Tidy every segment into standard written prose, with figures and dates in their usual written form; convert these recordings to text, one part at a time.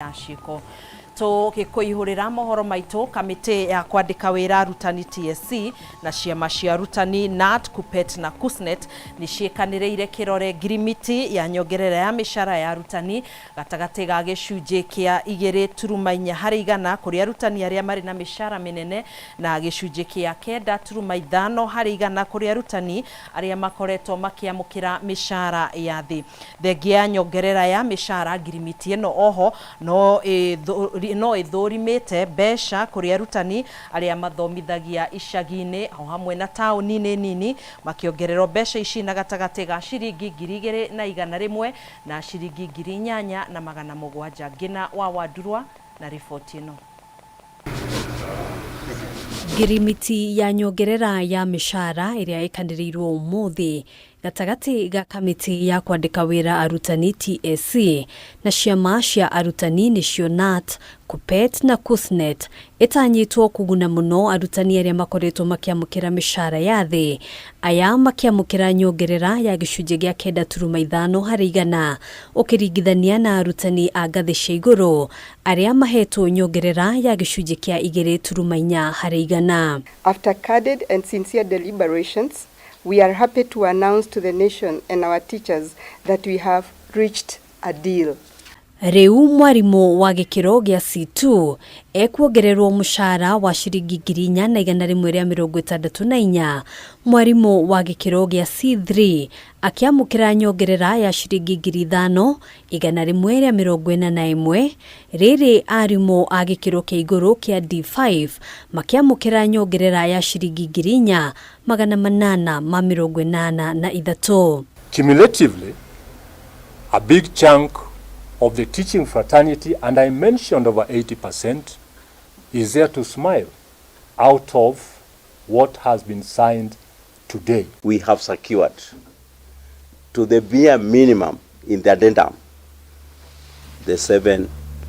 Ya ciĩko. Tũgĩkũihũrĩra mohoro maitũ, kamĩtĩ ya kwandĩka wĩra arutani TSC na ciama cia arutani KNUT, KUPPET na KUSNET nĩ ciĩkanĩrĩire kĩrore ngirimiti ya nyongerera ya mĩcara ya arutani gatagatĩ ga gĩcunjĩ kĩa 2.4% kũrĩ arutani arĩa marĩ na mĩcara mĩnene na gĩcunjĩ kĩa 9.5% kũrĩ arutani arĩa makoretwo makĩamũkĩra mĩcara ya thĩ. Thengia ya nyongerera ya mĩcara, ngirimiti ĩno oho no ĩthũrimĩte mbeca kũrĩ arutani arĩa mathomithagia icagi-inĩ o hamwe na taũni-inĩ nini, makĩongererwo mbeca ici na gatagatĩ ga ciringi 2,100 na ciringi 8,700. Ngina wa Wandurwa na riboti ĩno. Ngirimiti ya nyongerera ya mĩcara ĩrĩa ĩkanĩrĩirwo ũmũthĩ gatagatĩ ga kamĩtĩ ya kwandĩka wĩra arutani TSC na ciama cia arutani nĩcio KNUT, KUPPET na KUSNET ĩtanyĩtwo kũguna mũno arutani arĩa makoretwo makĩamũkĩra mĩcara ya thĩ, aya makĩamũkĩra nyongerera ya gĩcunjĩ gĩa 9.5% ũkĩringithania na arutani a ngathĩ cia igũrũ arĩa mahetwo nyongerera ya gĩcunjĩ kĩa 2.4%. After candid and sincere deliberations, we are happy to announce to the nation and our teachers that we have reached a deal. Rĩu mwarimũ wa gĩkĩro gĩa C2 ekuongererwo mũcara wa ciringi 4,164, mwarimũ wa gĩkĩro gĩa C3 akĩamũkĩra nyongerera ya ciringi 5,141, rĩrĩ arimũ a gĩkĩro kĩa igũrũ kĩa D5 makĩamũkĩra nyongerera ya ciringi 4,883. Cumulatively, a big chunk of the teaching fraternity, and I mentioned over 80%, is there to smile out of what has been signed today. We have secured to the bare minimum in the addendum the 7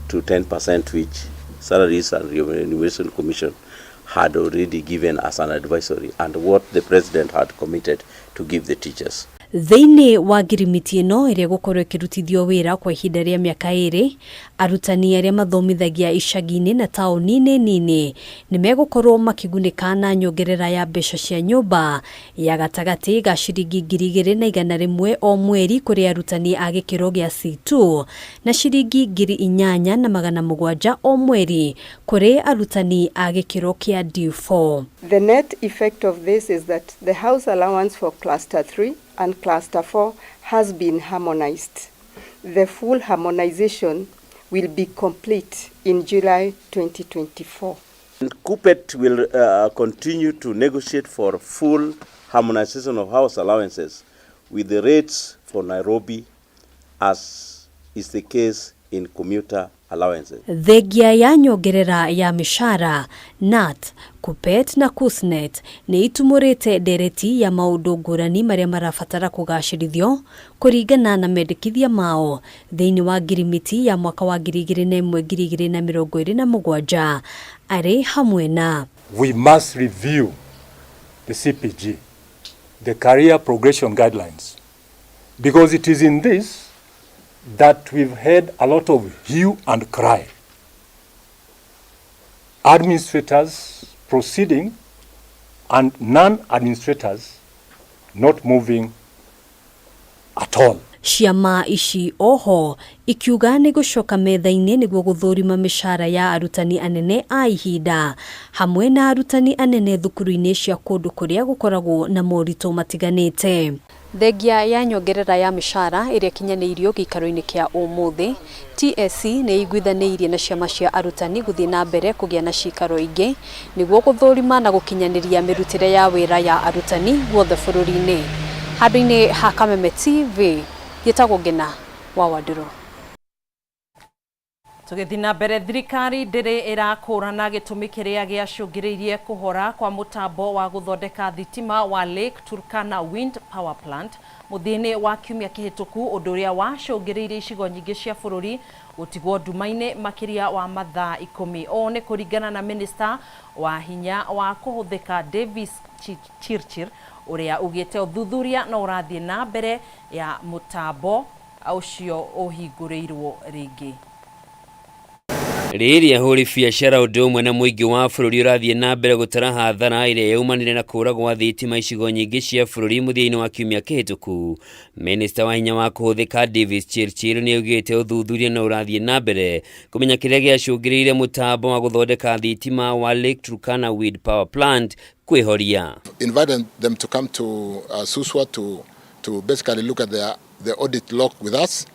to 10% which Salaries and Remuneration Commission had already given as an advisory and what the president had committed to give the teachers. Thĩinĩ wa ngirimiti ĩno ĩrĩa ĩgũkorwo ĩkĩrutithio wĩra kwa ihinda rĩa mĩaka 2, arutani arĩa mathomithagia icagi-inĩ na taũni-inĩ nini nĩ megũkorwo makĩgunĩka na nyongerera ya mbeca cia nyũmba ya gatagatĩ ga ciringi 2,100 o mweri kũrĩ arutani a gĩkĩro gĩa C2 na ciringi 8,700 o mweri kũrĩ arutani a gĩkĩro kĩa D4. The net effect of this is that the house allowance for cluster 3 and cluster 4 has been harmonized. The full harmonization will be complete in July 2024. And KUPPET will continue to negotiate for full harmonization of house allowances with the rates for Nairobi, as is the case in commuter allowances. Thengia ya nyongerera ya mĩcara, KNUT, KUPPET na KUSNET nĩ itumũrĩte ndereti ya maũndũ ngũrani marĩa marabatara kũgacĩrithio kũringana na mendekithia mao thĩinĩ wa ngirimiti ya mwaka wa 2001 2027 arĩ hamwe na We must review the CPG, the Career Progression Guidelines, because it is in this that we've had a lot of hue and cry. Administrators proceeding and non-administrators not moving at all. Ciama ici oho ikiuga nĩ gũcoka metha-inĩ nĩguo gũthũrima mĩcara ya arutani anene a ihinda hamwe na arutani anene thukuru-inĩ cia kũndũ kũrĩa gũkoragwo na moritũ matiganĩte. Thengia ya nyongerera ya mĩcara ĩrĩa ĩkinyanĩirio gĩikaro-inĩ kĩa ũmũthĩ, TSC nĩ iguithanĩirie na ciama cia arutani gũthiĩ na mbere kũgĩa na cikaro ingĩ nĩguo gũthũrima na gũkinyanĩria mĩrutĩre ya wĩra ya arutani guothe bũrũri-inĩ. Handũ-inĩ ha Kameme TV, njĩtagwo Ngina wa Wandũrũ. Tũgĩthiĩ na mbere, thirikari ndĩrĩ ĩrakũrana gĩtũmi kĩrĩa gĩacũngĩrĩirie kũhora kwa mũtambo wa gũthondeka thitima wa Lake Turkana Wind Power Plant mũthia-inĩ wa kiumia kĩhĩtũku, ũndũ ũrĩa wacũngĩrĩirie icigo nyingĩ cia bũrũri gũtigwo nduma-inĩ makĩria wa mathaa 10. Ũũ nĩ kũringana na minista wa hinya wa kũhũthĩka Davis Chirchir, ũrĩa ugĩte ũthuthuria no ũrathiĩ na mbere ya mũtambo ũcio ũhingũrĩirwo rĩngĩ. Rĩrĩ ahũri biacara ũndũ ũmwe na mũingĩ wa bũrũri ũrathiĩ na mbere gũtara hathara ĩrĩa yaumanire na kũra gwa thitima icigo nyingĩ cia bũrũri mũthia-inĩ wa kiumia kĩhĩtũku. Minista wa hinya wa kũhũthĩka Davis Chirchir nĩaugĩte ũthuthuria no ũrathiĩ na mbere kũmenya kĩrĩa gĩacũngĩrĩire mũtambo wa gũthondeka thitima wa Lake Turkana Wind Power Plant kwĩhoria. Invited them to come to Suswa to basically look at the audit log with us,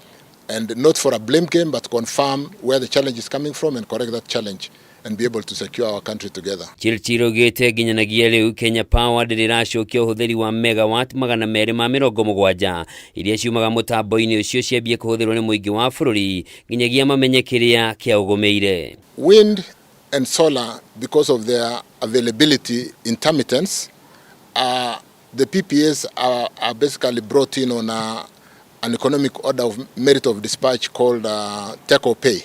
and not for a blame game, but confirm where the challenge is coming from and correct that challenge and be able to secure our country together. Chirchir augĩte nginyanagia rĩu Kenya Power ndĩrĩ ĩracokia ũhũthĩri wa megawatt 270 iria ciumaga mũtambo-inĩ ũcio ciambie kũhũthĩrwo nĩ mũingĩ wa bũrũri nginyagia mamenye kĩrĩa kĩaũgũmĩire. Wind and solar, because of their availability intermittence, the PPAs are basically brought in on an economic order of merit of dispatch called take or pay.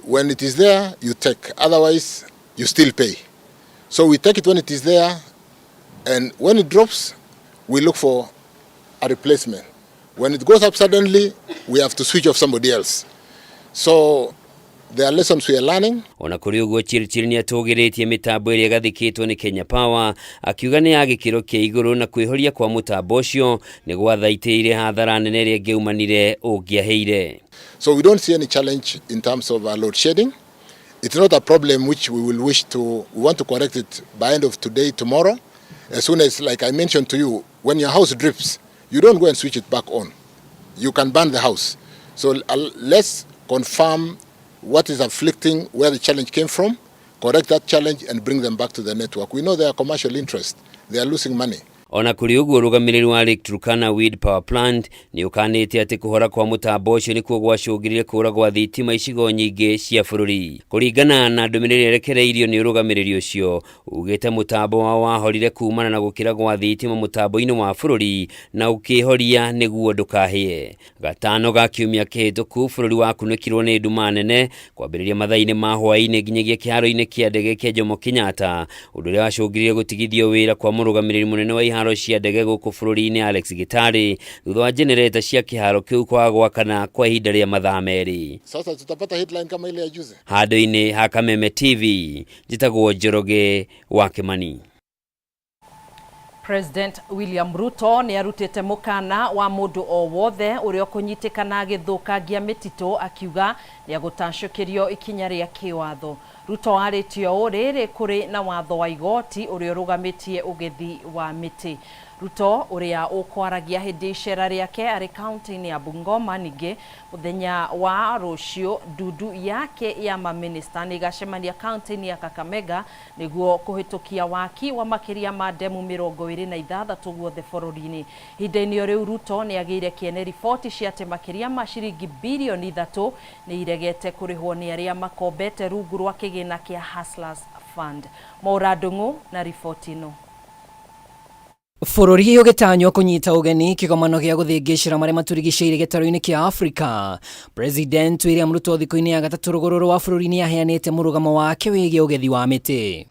When it is there, you take. Otherwise, you still pay. So we take it when it is there, and when it drops, we look for a replacement. When it goes up suddenly, we have to switch off somebody else. So there are lessons we are learning. Ona kũrĩ ũguo Chirchir nĩatũgĩrĩtie mĩtambo ĩrĩa ĩgathĩkĩtwo nĩ Kenya Power akiuga nĩ ya gĩkĩro kĩa igũrũ na kwĩhoria kwa mũtambo ũcio nĩ gwathaitĩire hathara nene ĩrĩa ĩngĩaumanire ũngĩahĩire. So we don't see any challenge in terms of load shedding. It's not a problem which we will wish to, we want to correct it by end of today, tomorrow. As soon as, like I mentioned to you, when your house drips, you don't go and switch it back on. You can burn the house. So let's confirm what is afflicting, where the challenge came from, correct that challenge and bring them back to the network. We know they are commercial interest. They are losing money. Ona kũrĩ ũguo ũrũgamĩrĩri wa Lake Turkana Wind Power Plant nĩ ũkanĩte atĩ kũhora kwa mũtambo ũcio nĩkuo gwacũngĩrĩire kũra gwa thitima icigo nyingĩ cia bũrũri. Kũringana na ndũmĩrĩri ĩrekereirio nĩ ũrũgamĩrĩri ũcio, ugĩte mũtambo wao wahorire kumana na gũkĩra gwa thitima mũtambo-inĩ wa bũrũri na ũkĩhoria nĩguo ndũkahĩe. Gatano ga kiumia kĩhĩtũku bũrũri wakunĩkirwo nĩ nduma nene kwambĩrĩria mathaa-inĩ ma hwaĩ-inĩ nginyagia kĩharo-inĩ kĩa ndege kĩa Jomo Kenyatta, ũndũ ũrĩa wacũngĩrĩire gũtigithio wĩra kwa mũrũgamĩrĩri mũnene wa iharo cia ndege gũkũ bũrũri-inĩ Alex Gitari thutha wa jenereta cia kĩharo kĩu kwaga gwakana kwa ihinda rĩa mathaa merĩ. Sasa tutapata headline kama ile ya juzi. Handũ-inĩ ha Kameme TV njĩtagwo Njoroge wa Kimani. President William Ruto nĩ arutĩte mũkana wa mũndũ o wothe ũrĩa ũkũnyitĩkana agĩthũkangia mĩtitũ akiuga nĩ agũtacũkĩrio ikinya rĩa kĩwatho. Ruto arĩtie ũũ rĩrĩ kũrĩ na watho wa igoti ũrĩa ũrũgamĩtie ũgethi wa mĩtĩ. Ruto ũrĩa ũkwaragia hĩndĩ icera rĩake arĩ kaunti-inĩ ya Bungoma ningĩ mũthenya wa rũciũ ndundu yake ya maminista nĩ ĩgacemania kaunti-inĩ ya Kakamega nĩguo kũhĩtũkia waki wa makĩria ma ndemu 26 guothe bũrũri-inĩ. Ihinda-inĩ o rĩu Ruto nĩ agĩire kĩene riboti cia atĩ makĩria ma ciringi birioni 3 nĩ iregete kũrĩhwo nĩ arĩa makombete rungu rwa kĩgĩna kĩa Hustlers Fund. Maura Ndung'u na riboti ĩno. Bũrũri ũgĩtanywo kũnyita ũgeni kĩgomano gĩa gũthĩngĩcĩra marĩa matũrigicĩirie gĩtarũ-inĩ kĩa Afrika. President William Ruto thikũ-inĩ ya gatatũ rũgũrũ rwa bũrũri nĩaheanĩte mũrũgamo wake wĩgiĩ ũgethi wa mĩtĩ.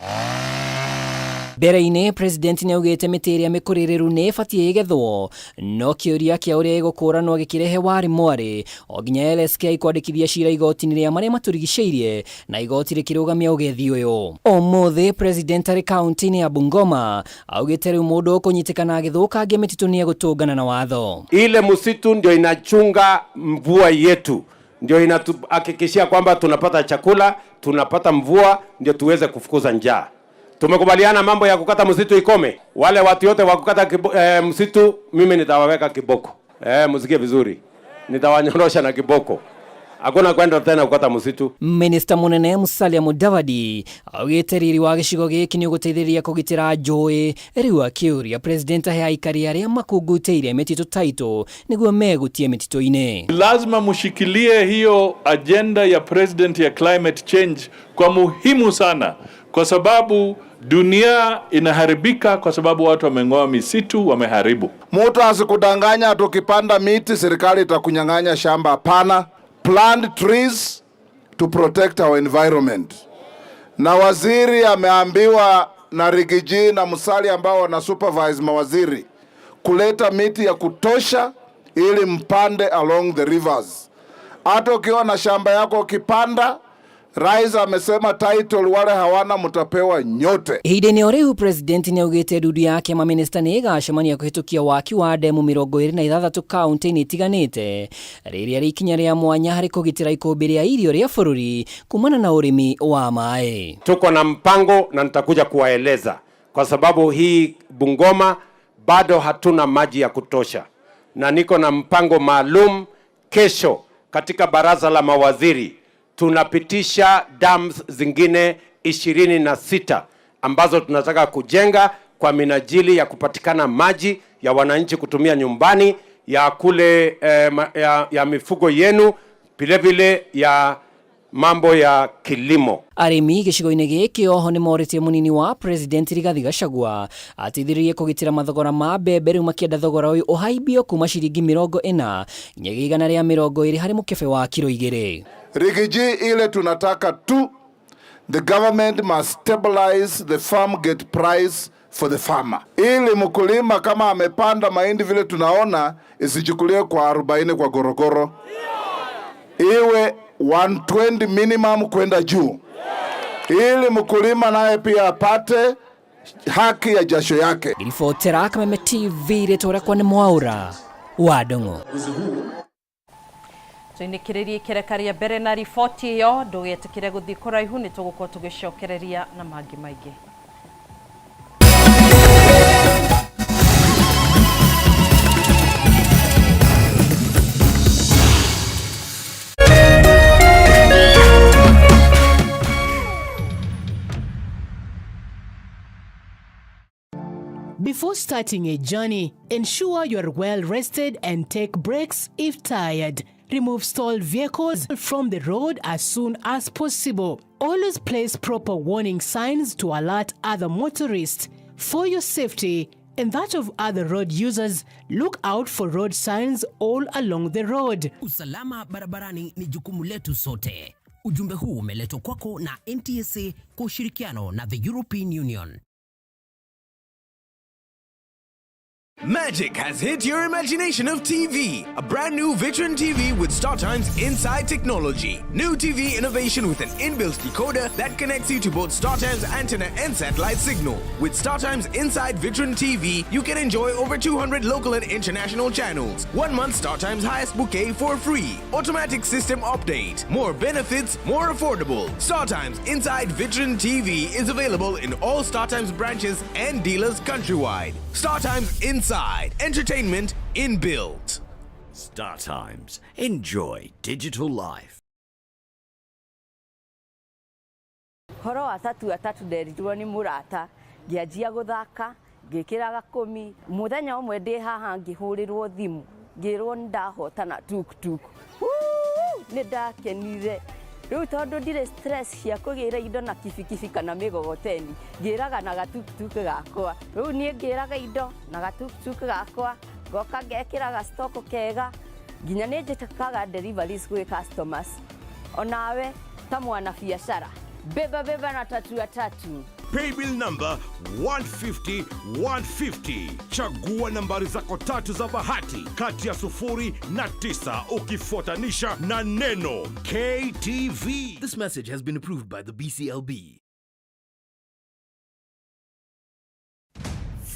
Mbere-inĩ President nĩaugĩte mĩtĩ ĩrĩa mĩkũrĩrĩru nĩ ĩbatiĩ ĩgethwo, no kĩũria kĩa ũrĩa ĩgũkũranwo gĩkĩrehe warĩ mwarĩ o nginya LSK kwandĩkithia cira igoti-inĩ rĩa marĩa matũrigicĩirie na igoti rĩkĩrũgamia ũgethi ũyũ. Ũmũthĩ President arĩ kaunti-inĩ ya Bungoma augĩte rĩu mũndũ ũkũnyitĩkana agĩthũkangia mĩtitũ nĩegũtũngana na watho. Ile msitu ndio inachunga mvua yetu, ndio inatuhakikishia kwamba tunapata chakula, tunapata mvua, ndio tuweze kufukuza njaa. Tumekubaliana mambo ya kukata msitu ikome. Wale watu yote wa kukata msitu mimi nitawaweka kiboko. Msikie vizuri. Nitawanyorosha na kiboko. Hakuna kwenda tena kukata msitu. Minister munene Musalia Mudavadi augĩte riri wa gĩcigo gĩkĩ nĩ ũgũteithĩrĩria kũgitĩra njũĩ rĩu akĩũria president ahe aikari arĩa makungutĩire mĩtitũ taitũ nĩguo megutie mĩtitũ-inĩ. Lazima mushikilie hiyo agenda ya president ya climate change kwa muhimu sana, kwa sababu dunia inaharibika kwa sababu watu wameng'oa misitu, wameharibu. Mtu asikudanganya tukipanda miti serikali itakunyang'anya shamba. Hapana. Plant trees to protect our environment. Na waziri ameambiwa na Rigiji na Musalia ambao wana supervise mawaziri kuleta miti ya kutosha ili mpande along the rivers. Hata ukiwa na shamba yako ukipanda, Rais amesema title wale hawana mtapewa nyote. Ihinda-inĩ o rĩu president nĩaugĩte ndundu ya kĩmamĩnĩsta nĩ ĩgacemania kũhĩtũkia waki wa ndemu 26 kaunti-inĩ itiganĩte rĩrĩa rĩ ikinya rĩa mwanya harĩ kũgitĩra ikũmbĩ rĩa irio rĩa bũrũri kumana na ũrĩmi wa maĩ. Tuko na mpango na nitakuja kuwaeleza, kwa sababu hii Bungoma bado hatuna maji ya kutosha, na niko na mpango maalum. Kesho katika baraza la mawaziri tunapitisha dams zingine 26 ambazo tunataka kujenga kwa minajili ya kupatikana maji ya wananchi kutumia nyumbani, ya kule ya mifugo yenu, vile vile ya mambo ya kilimo. Arĩmi gĩcigo-inĩ gĩkĩ oho nĩ morĩtie mũnini wa president Rigathi Gachagua ateithĩrĩrie kũgitĩra mathogora ma mbembe rĩu makĩenda thogora ũyũ ũhaimbio kuma ciringi 40 nginyagia 120 harĩ mũkebe wa kiro 2. Riggy G, ile tunataka tu, the government must stabilize the farm gate price for the farmer, ili mkulima kama amepanda mahindi vile tunaona isichukuliwe kwa 40 kwa gorogoro, iwe 120 minimum kwenda juu, ili mkulima naye pia apate haki ya jasho yake. Ngiribotera Kameme TV, rĩtwa rĩakwa nĩ Mwaura wa Ndung'u. Tũinĩkĩrĩrie ikereka rĩa mbere na riboti ĩyo, ndũgetĩkĩre gũthiĩ kũraihu, nĩ tũgũkorwo tũgĩcokereria na mangĩ maingĩ. Before starting a journey, ensure you are well rested and take breaks if tired. Remove stalled vehicles from the road as soon as possible. Always place proper warning signs to alert other motorists. For your safety and that of other road users, look out for road signs all along the road. Usalama barabarani ni jukumu letu sote. Ujumbe huu umeletwa kwako na NTSA kwa ushirikiano na the European Union. Magic has hit your imagination of TV. A brand new Vitron TV with StarTimes Inside technology. New TV innovation with an inbuilt decoder that connects you to both StarTimes antenna and satellite signal. With StarTimes Inside Vitron TV, you can enjoy over 200 local and international channels. 1 month StarTimes highest bouquet for free. Automatic system update. More benefits, more affordable. StarTimes Inside Vitron TV is available in all StarTimes branches and dealers countrywide. StarTimes Inside. Entertainment inbuilt. Star Times. Enjoy digital life. Horo wa tatu atatu nderirwo nĩ mũrata, ngĩanjia gũthaka, ngĩkĩra gakũmi. Mũthenya ũmwe ndĩ haha ngĩhũrĩrwo thimũ, ngĩrwo nĩ ndahotana tuktuk. Nĩ ndakenire. Rĩu tondũ ndirĩ stress cia kũgĩra indo na kibikibi kana mĩgogoteni, ngĩraga na gatuktuk gakwa. Rĩu niĩ ngĩraga indo na gatuktuk gakwa, ngoka ngekĩra gastoko kega, nginya nĩ njĩkaga deliveries gwĩ customers. Onawe ta mwana biacara, beba beba na tatu atatu. Paybill number 150 150. Chagua nambari zako tatu za bahati kati ya 0 na 9 ukifuatanisha na neno KTV. This message has been approved by the BCLB.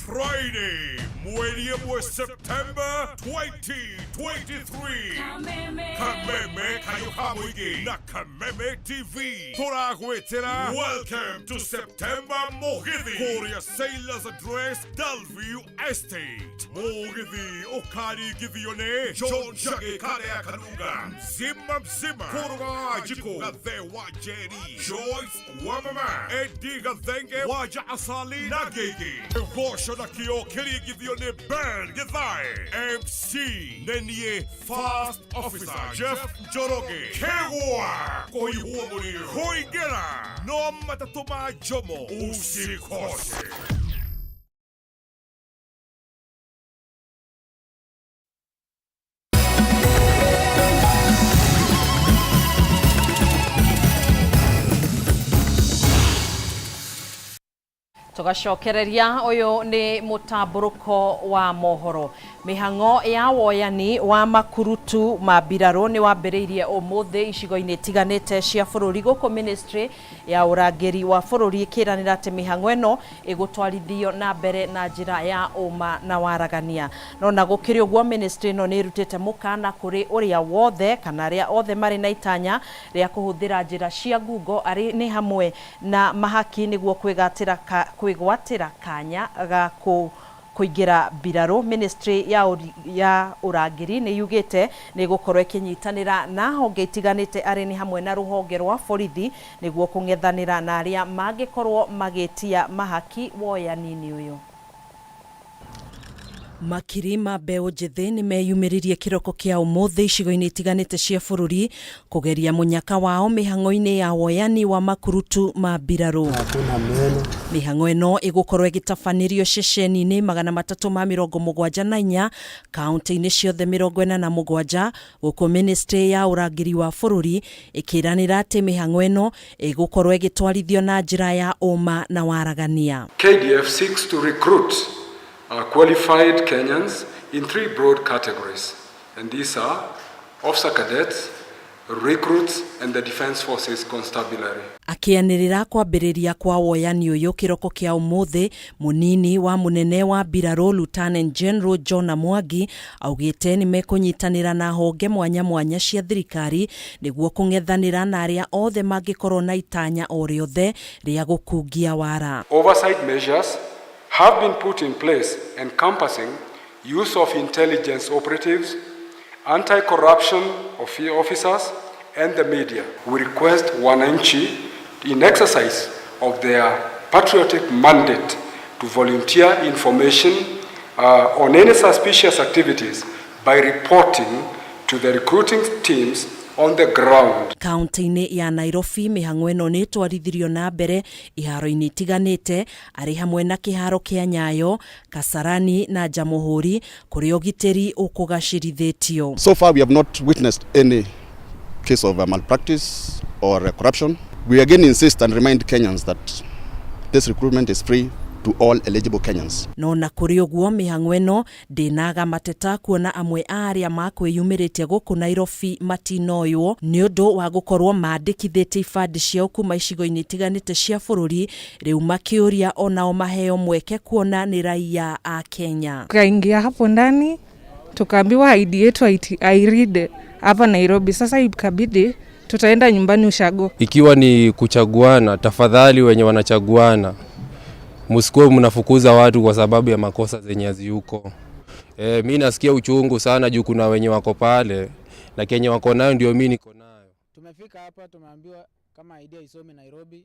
Friday, mweri wa September 2023. Kameme. Kameme Kayuhamwigi na Kameme TV. Turagwetera. Welcome to September Mugithi. Korea Sailors Address, Dalview Estate. Mugithi Okari Githione. John Jage Karea Kanunga. Mzima mzima. Kuruga Jiko. Gathe wa Jerry. Joyce Wamama. Eddie Gathenge. Waja Asali. Nagigi. Gosho na Kio Kirigithio ni Ben Githae. MC Nenie First Officer Jeff Njoroge. Kegwa Koihua Murio. Koigera No Matatu ma Jomo. Usikose. Tũgacokereria ũyũ nĩ mũtambũrũko wa mohoro. Mĩhang'o ya woyani wa makurutu ma mbirarũ nĩ wambĩrĩirie ũmũthĩ icigo-inĩ itiganĩte cia bũrũri, gũkũ ministry ya ũrangĩri wa bũrũri ĩkĩranĩra atĩ mĩhang'o ĩno ĩgũtwarithio na mbere na njĩra ya ũma na waragania. No na gũkĩrĩ ũguo, ministry ĩno nĩ ĩrutĩte mũkana kũrĩ ũrĩa wothe kana arĩa othe marĩ na itanya rĩa kũhũthĩra njĩra cia ngungo arĩ nĩ hamwe na mahaki nĩguo kwĩgwatĩra kanya ga kũingĩra mbirarũ. Ministry ya ũrangĩri nĩ yugĩte nĩ ĩgũkorwo ĩkĩnyitanĩra na honge itiganĩte arĩ nĩ hamwe na rũhonge rwa borithi nĩguo kũng'ethanĩra na arĩa mangĩkorwo magĩtia mahaki woyani-inĩ ũyũ. Makiri ma mbeũ njĩthĩ nĩ meyumĩririe kĩroko kĩa ũmũthĩ icigo-inĩ itiganĩte cia bũrũri kũgeria mũnyaka wao mĩhang'o-inĩ ya woyani wa makurutu ma mbirarũ. Mĩhang'o ĩno ĩgũkorwo ĩgĩtabanĩrio ceceni-inĩ 374 kaunti-inĩ ciothe 47, gũkũ ministry ya ũrangĩri wa bũrũri ĩkĩranĩra atĩ mĩhang'o ĩno ĩgũkorwo ĩgĩtwarithio na njĩra ya ũma na waragania. KDF seeks to recruit qualified Kenyans in three broad categories, and these are officer cadets, recruits, and the Defense Forces Constabulary. Akĩanĩrĩra kwambĩrĩria kwa woyani ũyũ kĩroko kĩa ũmũthĩ, mũnini wa mũnene wa mbirarũ Lieutenant General John Mwangi augĩte nĩ mekũnyitanĩra na honge mwanya mwanya cia thirikari nĩguo kũng'ethanĩra na arĩa othe mangĩkorwo na itanya o rĩothe rĩa gũkungia wara. Oversight measures have been put in place encompassing use of intelligence operatives, anti-corruption officers, and the media. We request wananchi, in exercise of their patriotic mandate, to volunteer information on any suspicious activities by reporting to the recruiting teams on the ground. Kaunti-inĩ ya Nairobi mĩhang'o ĩno nĩ ĩtwarithirio na mbere iharo-inĩ itiganĩte arĩ hamwe na kĩharo kĩa Nyayo, Kasarani na Jamũhũri kũrĩa ũgitĩri ũkũgacĩrithĩtio. So far we have not witnessed any case of malpractice or corruption. We again insist and remind Kenyans that this recruitment is free to all eligible Kenyans. No na kũrĩ ũguo mĩhang'o ĩno ndĩnaga mateta kuona amwe a arĩa makwĩyumĩrĩtie gũkũ Nairobi matinoywo nĩ ũndũ wa gũkorwo mandĩkithĩtie ibandĩ ciao kuma icigo-inĩ itiganĩte cia bũrũri, rĩu makĩũria onao maheo mweke kuona nĩ raia a Kenya. Tukaingia hapo ndani tukaambiwa ID yetu hairide hapa Nairobi. Sasa ikabidi tutaenda nyumbani ushago. Ikiwa ni kuchaguana, tafadhali wenye wanachaguana msikuwe mnafukuza watu kwa sababu ya makosa zenye haziuko. Mi nasikia uchungu sana juu kuna wenye wako pale na kenye wako nayo ndio mi niko nayo. Tumefika hapa tumeambiwa kama idea isomi Nairobi,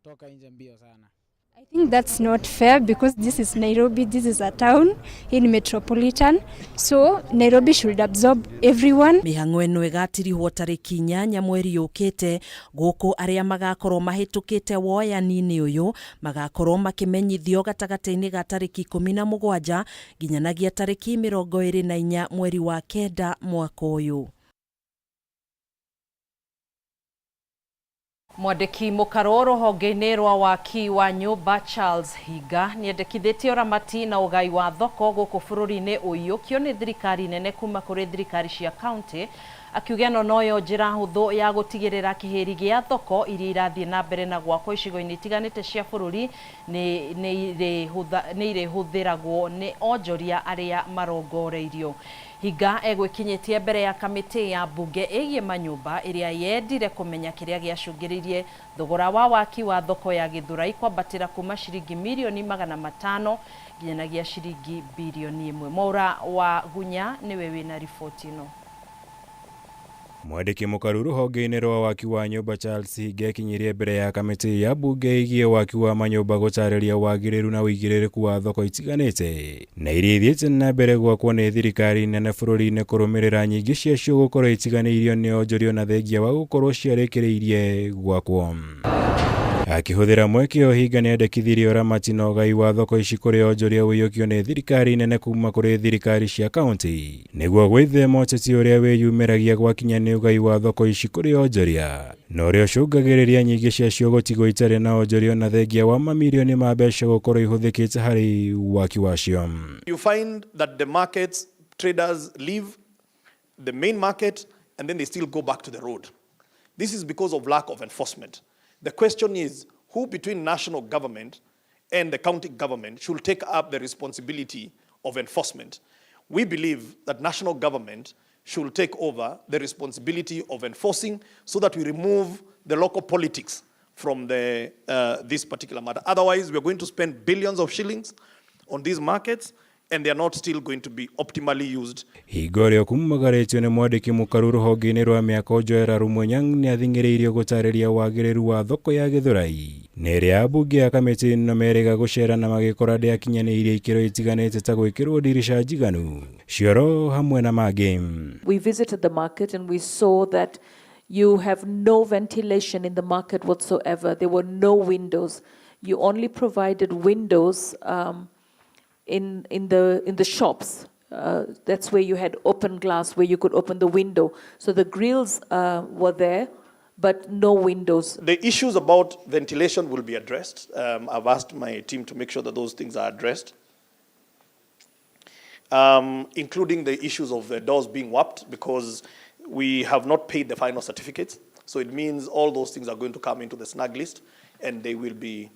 toka nje mbio sana. I think that's not fair because this is Nairobi, this is a town in metropolitan, so Nairobi should absorb everyone. Mĩhang'o ĩno ĩgatirihwo tarĩki 8 mweri ũkĩte, gũkũ arĩa magakorwo mahĩtũkĩte woyani-inĩ ũyũ magakorwo makĩmenyithio gatagatĩ-inĩ ga tarĩki 17 nginyanagia tarĩki 24 mweri wa 9 mwaka ũyũ. Mwandĩki mũkaro rũhonge-inĩ rwa waki wa nyũmba Charles Hinga nĩendekithĩtie ũramati na ũgai wa thoko gũkũ bũrũri-inĩ ũiyũkio nĩ thirikari nene kuma kũrĩ thirikari cia kaunti, akiuga ĩno noyo njĩra hũthũ ya gũtigĩrĩra kĩhĩri gĩa thoko iria irathiĩ na mbere na gwakwo icigo-inĩ itiganĩte cia bũrũri nĩ irĩhũthĩragwo nĩ onjoria arĩa marongoreirio. Hinga egwĩkinyĩtie mbere ya kamĩtĩ ya mbunge ĩgiĩ manyũmba ĩrĩa yendire kũmenya kĩrĩa gĩacũngĩrĩirie thogora wa waki wa thoko ya Gĩthũrai kwambatĩra kuma ciringi mirioni 500 nginyanagia ciringi birioni 1. Mwaura wa Gunya nĩwe wĩna riboti ĩno. Mwandĩki mũkaru rũhonge-inĩ rwa waki wa nyũmba Charles Hinga ekinyirie mbere ya kamĩtĩ ya mbunge ĩgiĩ waki wa manyũmba gũtarĩria wagĩrĩru na ũigĩrĩrĩku wa thoko itiganĩte na iria ithiĩte na mbere gwakwo nĩ thirikari nene bũrũri-inĩ kũrũmĩrĩra nyingĩ ciacio gũkorwo itiganĩirio nĩ onjoria na thengia wa gũkorwo ciarĩkĩrĩirie gwakwo. Akĩhũthĩra mweke ũyũ Hinga nĩendekithirie ũramati na ũgai wa thoko ici kũrĩ onjoria ũiyũkio nĩ thirikari nene kuma kũrĩ thirikari cia kaunti nĩguo gwĩthema ũteti ũrĩa wĩyumĩragia gwakinya nĩ ũgai wa thoko ici kũrĩ onjoria na ũrĩa ũcũngagĩrĩria nyingĩ ciacio gũtigwo itarĩ na onjoria ona thengia wa mamirioni ma mbeca gũkorwo ihũthĩkĩte harĩ waki wacio. You find that the markets traders leave the main market and then they still go back to the road. This is because of lack of enforcement. The question is, who between national government and the county government should take up the responsibility of enforcement? We believe that national government should take over the responsibility of enforcing so that we remove the local politics from this particular matter. Otherwise, we are going to spend billions of shillings on these markets and they are not still going to be optimally used. Hingo ĩrĩa kũmumagarĩtio nĩ mwandĩki mũkaru rũhonge-inĩ rwa mĩako Joel Rumunyang nĩ athing'ĩrĩirio gũtarĩria wagĩrĩru wa thoko ya Gĩthũrai na ĩrĩa ambunge a kamĩtĩ ĩno merĩga gũcera na magĩkora ndĩakinyanĩirie ikĩro itiganĩte ta gwĩkĩrwo ndirica njiganu, cioro hamwe na mangĩ. We visited the market and we saw that you have no ventilation in the market whatsoever. There were no windows. You only provided windows in the shops. That's where you had open glass, where you could open the window. So the grills were there, but no windows. The issues about ventilation will be addressed. I've asked my team to make sure that those things are addressed, including the issues of the doors being warped, because we have not paid the final certificates. So it means all those things are going to come into the snag list, and they will be,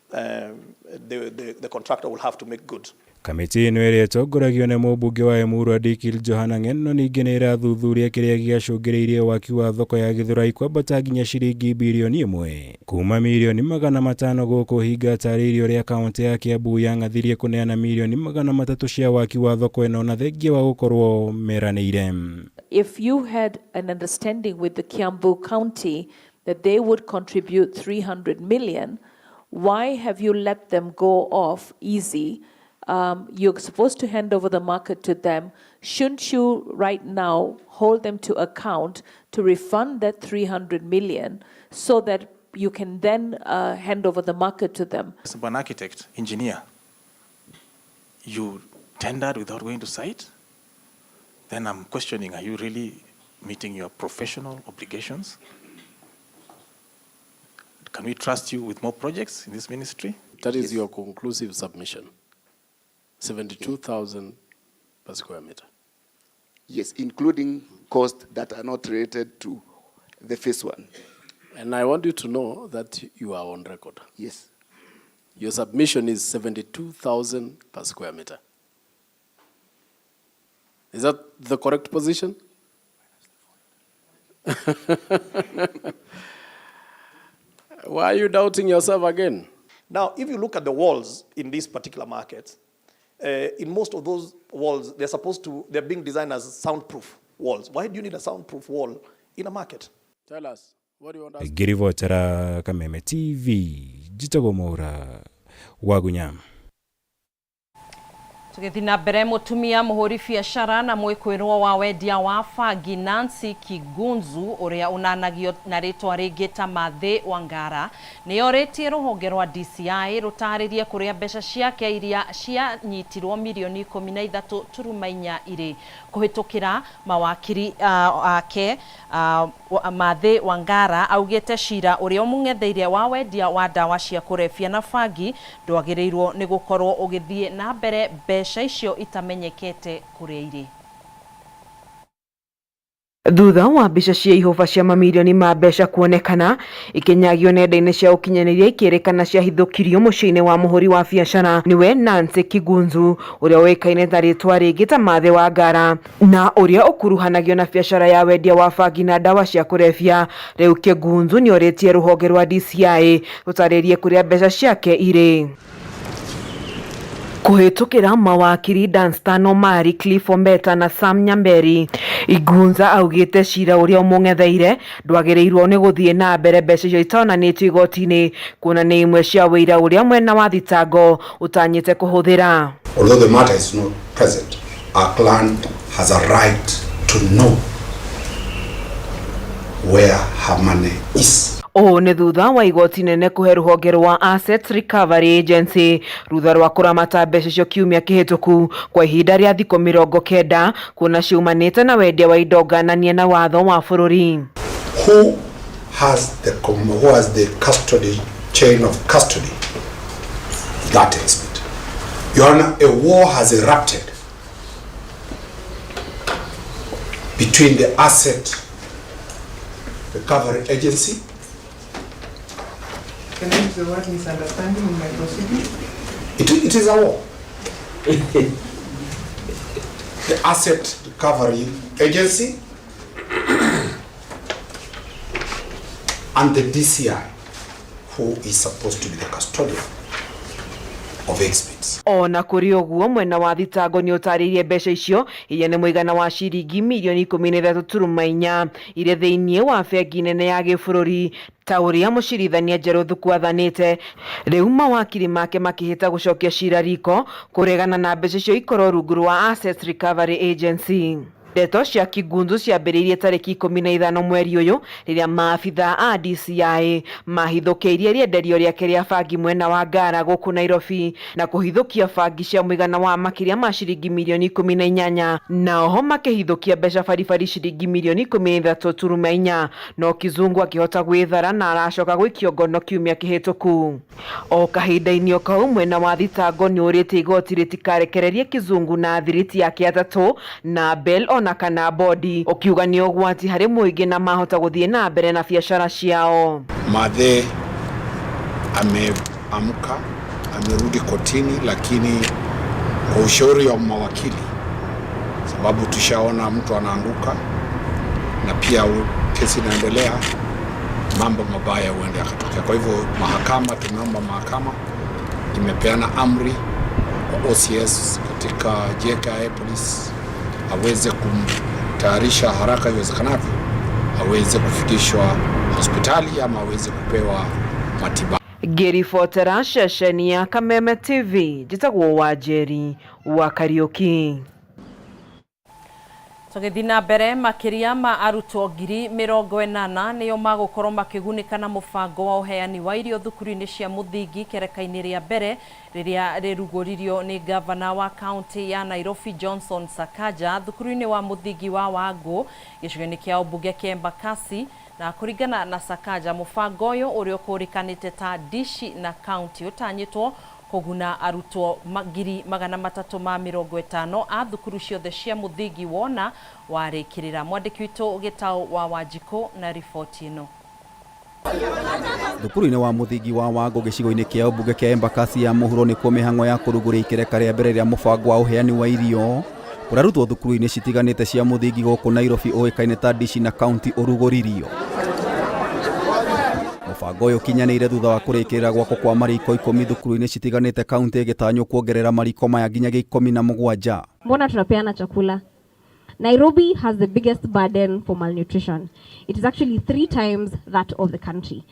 the contractor will have to make good. Kamĩtĩ ĩno ĩrĩa ĩtongoragio nĩ mũmbunge wa Emurua Dikirr Johana Ng'eno ningĩ nĩ ĩrathuthuria kĩrĩa gĩacũngĩrĩirie waki wa thoko ya Gĩthũrai kwambata nginya ciringi birioni 1 kuma mirioni 500 gũkũ Hinga atarĩirie ũrĩa kaunti ya Kiambu yang'athirie kũneana mirioni 300 cia waki wa thoko ĩno na thengia wa gũkorwo meranĩire. If you had an understanding with the Kiambu County that they would contribute 300 million, why have you let them go off easy? You're supposed to hand over the market to them. Shouldn't you right now hold them to account to refund that 300 million so that you can then hand over the market to them? As an architect, engineer, you tendered without going to site? Then I'm questioning, are you really meeting your professional obligations? Can we trust you with more projects in this ministry? That is your conclusive submission. 72,000 per square meter. Yes, including costs that are not related to the phase one. And I want you to know that you are on record. Yes. Your submission is 72,000 per square meter. Is that the correct position? Why are you doubting yourself again? Now, if you look at the walls in these particular markets, in most of those walls, they're being designed as soundproof walls. Why do you need a soundproof wall in a market? Tell us, what do you want us Ngĩribotera Kameme TV, njĩtagwo Mwaura Wagunya. Tũgĩthiĩ na mbere, mũtumia mũhũri biacara na mwĩkwĩrwo wa wendia wa bangi Nancy Kigunzu ũrĩa ũnanagio na rĩtwa rĩngĩ ta Mathĩ Wangara nĩ orĩtie rũhonge rwa DCI rũtarĩrie kũrĩa mbeca ciake iria cianyitirwo mirioni 13.4 irĩ kũhĩtũkĩra mawakiri ake. Mathĩ Wangara augĩte cira ũrĩa ũmũng'etheire wa wendia wa ndawa cia kũrebia na bangi ndwagĩrĩirwo nĩ gũkorwo ũgĩthiĩ na mbere mbeca icio itamenyekete kũrĩa irĩ. Thutha wa mbica cia ihũba cia mamirioni ma mbeca kuonekana ikinyagio nenda-inĩ cia ũkinyanĩria ikĩrĩkana ciahithũkirio mũciĩ-inĩ wa mũhũri wa biacara nĩwe Nancy Kigunzu ũrĩa ũĩkaine na rĩtwa rĩngĩ ta Mathĩ Wangara na ũrĩa ũkuruhanagio na biacara ya wendia wa bangi na ndawa cia kũrebia. Rĩu Kigunzu nĩorĩtie rũhonge rwa DCI rũtarĩrie kũrĩa mbeca ciake irĩ. Kũhĩtũkĩra mawakiri Danstan Omari, Cliff Ombeta na Sam Nyamberi, Igunza augĩte cira ũrĩa ũmũng'etheire ndwagĩrĩirwo nĩ gũthiĩ na mbere mbeca icio itonanĩtio igoti-inĩ kuona nĩ imwe cia ũira ũrĩa mwena wa thitango ũtanyĩte kũhũthĩra. Although the matter is not present, our client has a right to know where her money is. Ũũ nĩ thutha wa igoti nene kũhe rũhonge rwa Assets Recovery Agency rutha rwa kũramata mbeca icio kiumia kĩhĩtũku kwa ihinda rĩa thikũ 90 kuona ciumanĩte na wendia wa indo ngananie na watho wa bũrũri. Who has the who has the custody chain of custody of that exhibit? Your Honor, a war has erupted between the Asset Recovery Agency. Can I use the word misunderstanding in my proceeding? It is a war. The Asset Recovery Agency and the DCI, who is supposed to be the custodian of exhibits. Ona kũrĩ ũguo, mwena wa thitango nĩ ũtarĩirie mbeca icio iria nĩ mũigana wa ciringi mirioni 13.4 irĩ thĩinĩ wa bengi nene ya gĩbũrũri ta ũrĩa mũcirithania Njerũ Thuku athanĩte. Rĩu mawakiri make makĩhĩta gũcokia cira riko kũregana na mbeca icio ikorwo rungu rwa Assets Recovery Agency. Ndeto cia Kigunzu ciambĩrĩirie tarĩki 15 mweri ũyũ rĩrĩa maabitha a DCI mahithũkĩirie rĩenderio rĩake rĩa bangi mwena wa Ngara gũkũ Nairobi na kũhithũkia bangi cia mũigana wa makĩria ma ciringi mirioni 18 na oho makĩhithũkia mbeca baribari ciringi mirioni 13.4, no Kizungu akĩhota gwĩthara na aracoka gũikio ngono kiumia kĩhĩtũku. O kahinda-inĩ o kau, mwena wa thitango nĩ ũrĩtie igoti rĩtikarekererie Kizungu na thiriti yake atatũ na bail ona kana bodi, ũkiuga nĩ ũgwati harĩ mũingĩ na mahota gũthiĩ na mbere na biacara ciao. Mathe ameamka, amerudi kotini, lakini kwa ushauri wa mawakili, sababu tushaona mtu anaanguka na pia kesi inaendelea, mambo mabaya huenda yakatokea. Kwa hivyo mahakama, tumeomba mahakama imepeana amri kwa OCS katika JKIA Police aweze kumtayarisha haraka iwezekanavyo, aweze kufikishwa hospitali ama aweze kupewa matibabu. Ngĩribotera ceceni ya Kameme TV, njĩtagwo Wanjeri wa Kariũki. Tũgĩthiĩ na mbere, makĩria ma arutwo 80,000 nĩo magũkorwo makĩgunĩka na mũbango wa ũheani wa irio thukuru-inĩ cia mũthingi kĩreka-inĩ rĩa mbere rĩrĩa rĩrugũririo nĩ gavana wa kaunti ya Nairobi Johnson Sakaja thukuru-inĩ wa mũthingi wa Wangũ gĩcigo-inĩ kĩa ũmbunge kĩa Embakasi. Na kũringana na Sakaja, mũbango ũyũ ũrĩa ũkũrĩkanĩte ta Dishi na County ũtanyĩtwo kũguna arutwo 350,000 a thukuru ciothe cia mũthingi wona warĩkĩrĩra. Mwandĩki witũ Gĩtaũ wa Wanjikũ na riboti ĩno. Thukuru-inĩ wa mũthingi wa Wangũ gĩcigo-inĩ kĩa ũmbunge kĩa Embakasi ya mũhuro nĩkuo mĩhang'o ya kũrugũria ikereka rĩa mbere rĩa mũbango wa ũheani wa irio kũrarutwo thukuru-inĩ citiganĩte cia mũthingi gũkũ Nairobi ũĩkaine ta Dishi na County ũrugũririo. Mũbango ũyũ ũkinyanĩire thutha wa kũrĩkĩrĩra gwakwo kwa mariko 10 thukuru-inĩ citiganĩte kaunti ĩgĩtanywo kuongerera mariko maya nginyagia 17. Mbona tunapeana chakula? Nairobi has the biggest burden for malnutrition. It is actually 3 times that of the country.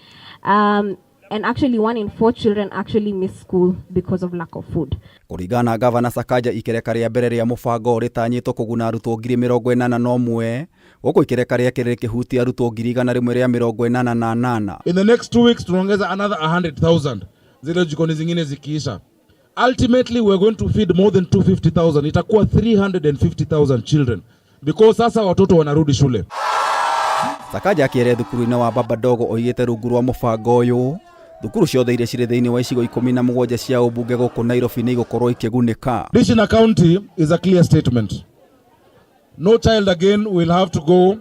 And actually 1 in 4 children actually miss school because of lack of food. Kũringana na Gavana Sakaja, ikereka rĩa mbere rĩa mũbango rĩtanyĩtwo kũguna arutwo 81,000 gũkũ ikereka rĩa kerĩ rĩkĩhutia arutwo 188,000. In the next 2 weeks tunaongeza another 100,000 zile jikoni zingine zikiisha. Ultimately we're going to feed more than 250,000. Itakuwa 350,000 children because sasa watoto wanarudi shule. Sakaja akĩeria thukuru-inĩ wa Baba Dogo oigĩte rungu rwa mũbango ũyũ thukuru ciothe iria cirĩ thĩinĩ wa icigo 17 cia ũmbunge gũkũ Nairobi nĩ igũkorwo ikĩgunĩka. Dishi na County is a clear statement. No child again will have to go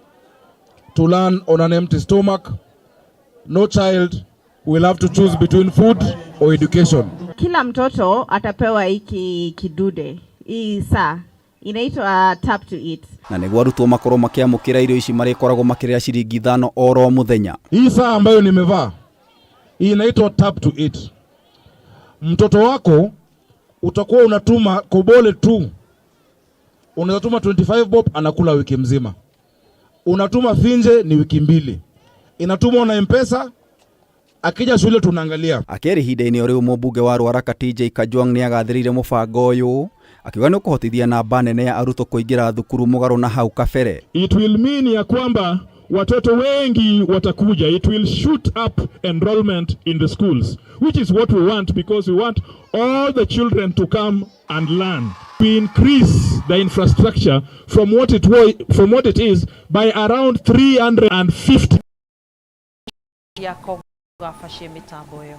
to learn on an empty stomach. No child will have to choose between food or education. Kila mtoto atapewa hiki kidude, hii saa inaitwa tap to eat. Na nĩguo arutwo makorwo makĩamũkĩra irio ici marĩkoragwo makĩrĩa ciringi 5 oro mũthenya. Hii saa ambayo nimevaa hii inaitwa tap to eat. Mtoto wako utakuwa unatuma kobole tu, unaweza tuma 25 bob, anakula wiki mzima. Unatuma finje ni wiki mbili, inatumwa na M-Pesa. Akija shule tunaangalia. Akĩra ihinda-inĩ o rĩu, mũmbunge wa Ruaraka TJ Kajwang' nĩ agathĩrĩire mũbango ũyũ akiuga nĩ ũkũhotithia namba nene ya arutwo kũingĩra thukuru mũgarũ na hau kabere. It will mean ya kwamba Watoto wengi watakuja. It will shoot up enrollment in the schools, which is what we want because we want all the children to come and learn. We increase the infrastructure from what it was, from what it is by around 350. Yako gabacie mitambo ĩyo.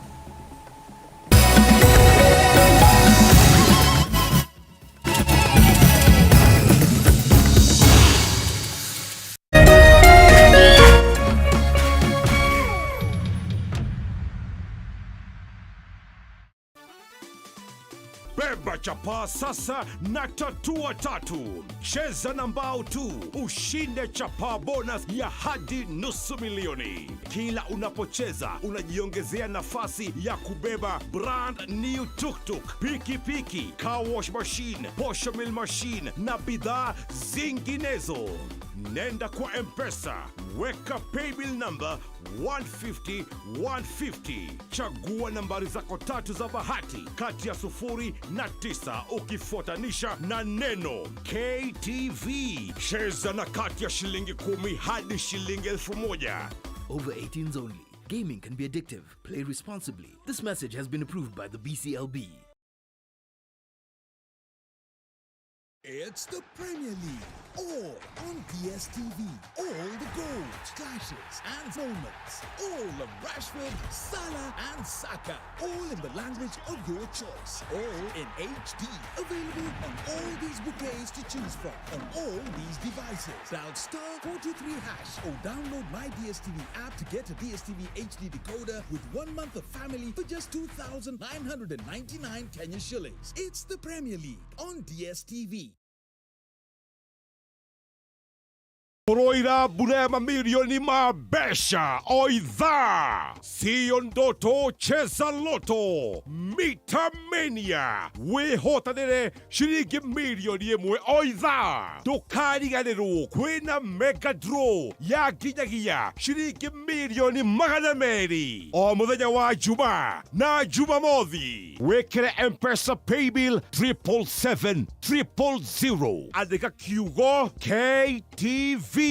Beba chapaa sasa na tatua tatu. Cheza na mbao tu ushinde chapaa bonus ya hadi nusu milioni. Kila unapocheza unajiongezea nafasi ya kubeba brand new tuktuk, pikipiki, car wash machine, posho mill machine na bidhaa zinginezo. Nenda kwa M-Pesa, weka paybill number 150 150, chagua nambari zako tatu za bahati kati ya 0 na 9 ukifuatanisha na neno KTV. Cheza na kati ya shilingi 10 hadi shilingi 1000. Over 18s only. Gaming can be addictive. Play responsibly. This message has been approved by the BCLB. It's the Premier League, all on DSTV. All the goals, clashes, and moments. All of Rashford, Salah, and Saka. All in the language of your choice. All in HD. Available on all these bouquets to choose from. On all these devices. Dial star 423 hash or download my DSTV app to get a DSTV HD decoder with 1 month of family for just 2,999 Kenya shillings. It's the Premier League on DSTV. Kuroira mbura ya mamilioni ma mbeca o ithaa. Siyo ndoto, cheza loto Mitamania wihotanire ciringi milioni 1 o ithaa. Ndukariganirwo kwina mega draw ya nginyagia ciringi milioni 200 o muthenya wa Juma na Jumamothi. Wikire M-Pesa paybill 777 000, andika kiugo KTV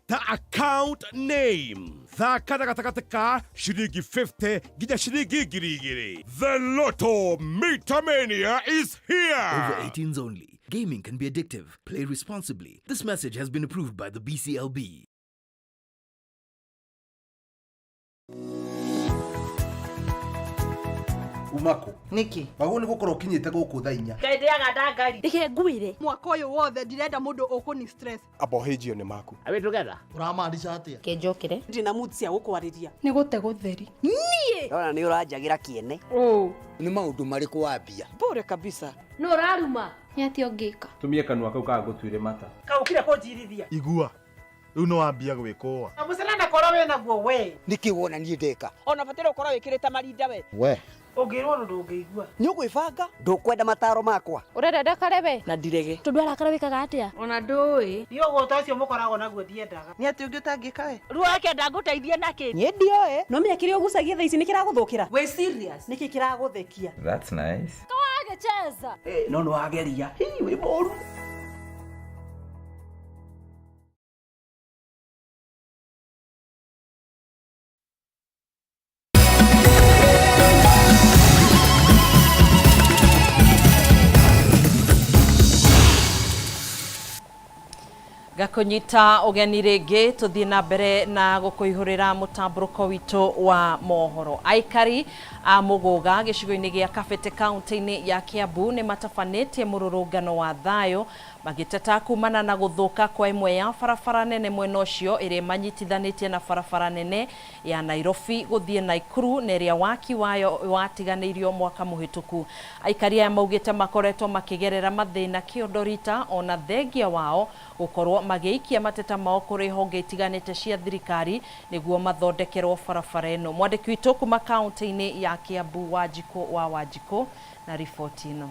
ta account name, thaka na gatagatĩ ka ciringi 50 nginya ciringi 2000. The Lotto Mitamania is here. Over 18s only. Gaming can be addictive. Play responsibly. This message has been approved by the BCLB. Umako niki wagwo nĩ gũkorwo ũkinyĩte gũkũ thaa 4. Ngai ndĩaga ndangari. Reke ngwĩre mwaka ũyũ wothe ndirenda mũndũ ũkũni stress. Abohĩnjio nĩ maku. Are we together? Ũramaanisha atĩa? Kenjokere. Ndina mood cia gũkwarĩria. Nĩ gũte gũtheri. Niĩ Ndona nĩ ũranjagĩra kĩene. Nĩ maũndũ marĩkũ wambia? Bure kabisa. Nũ ũraruma? Nĩ atĩa ũngĩka? Tumie kanua kau kagũtuire mata. Kaũkire kũnjirithia. Igua rĩu nĩ wambia gwĩkũa. Mũcene na korwo wĩ naguo we. Nĩkĩ wona niĩ ndeka? Ona bataire ũkorwo wĩkĩrĩte marinda we. We Ũngĩrwo ũndũ ndũngĩigua. Nĩ ũgwĩbanga? Ndũkwenda mataro makwa. Ũrenda ndakare we? Na ndirege. Tondũ arakara wĩkaga atĩa? Ona ndũĩ. Niĩ ũgũta ũcio mũkoragwo naguo ndiendaga. Nĩ atĩ ũngĩ ũtangĩka we? Ruo akenda ngũteithie nakĩ? Niĩ ndioĩ. No menya kĩrĩa ũgucagia thaa ici nĩ kĩragũthũkĩra. Wĩ serious? Nĩkĩ kĩragũthekia? That's nice. Kawagĩcheza. No nĩ wageria. Hii wĩ mũru. Ngakũnyita ũgeni rĩngĩ tũthiĩ na mbere na gũkũihũrĩra mũtambũrũko witũ wa mohoro. Aikari a Mũgũga gĩcigo-inĩ gĩa Kabete kaunti-inĩ ya Kiambu nĩ matabanĩtie mũrũrũngano wa thayũ magĩteta kumana na gũthũka kwa ĩmwe ya barabara nene mwena ũcio ĩrĩa ĩmanyitithanĩtie na barabara nene ya Nairobi gũthiĩ Naikuru na ĩrĩa waki wayo watiganĩirio mwaka mũhĩtũku. Aikari aya maugĩte makoretwo makĩgerera mathĩna kĩondorita ona thengia wao gũkorwo magĩikia mateta mao kũrĩ honge itiganĩte cia thirikari nĩguo mathondekerwo barabara ĩno. Mwandĩki witũ kuma kaunti-inĩ ya Kiambu Wanjikũ wa Wanjikũ na riboti ĩno.